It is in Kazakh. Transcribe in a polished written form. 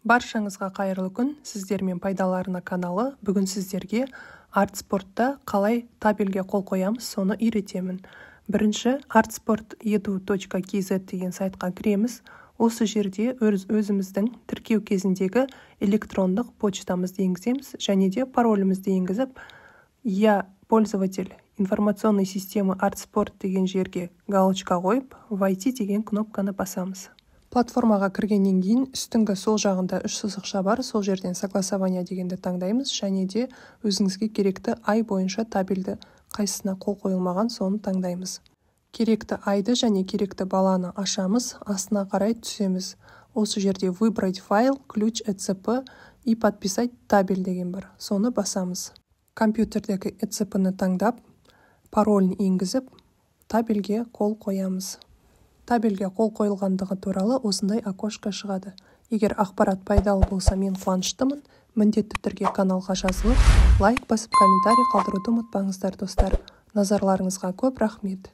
Баршаңызға қайырлы күн! Сіздермен «Пайдалы арна» каналы. Бүгін сіздерге Артспортта қалай табельге қол қоямыз, соны үйретемін. Бірінші artsport.edu.kz деген сайтқа кіреміз. Осы жерде өзіміздің тіркеу кезіндегі электрондық почтамызды енгіземіз және де паролімізді енгізіп, «Я пользователь информационной системы Артспорт» деген жерге галочка қойып, «Войти» деген кнопканы басамыз. Платформаға кіргеннен кейін үстіңгі сол жағында үш сызықша бар, сол жерден «Согласование» дегенді таңдаймыз және де өзіңізге керекті ай бойынша табельді, қайсысына қол қойылмаған, соны таңдаймыз. Керекті айды және керекті баланы ашамыз, астына қарай түсеміз. Осы жерде «Выбрать файл, ключ ЭЦП и подписать табель» деген бар, соны басамыз. Компьютердегі ЭЦП-ні таңдап, паролін енгізіп, табельге қол қоямыз. Табельге қол қойылғандығы туралы осындай окошко шығады. Егер ақпарат пайдалы болса, мен қуаныштымын. Міндетті түрде каналға жазылып, лайк басып, комментарий қалдыруды ұмытпаңыздар, достар. Назарларыңызға көп рахмет!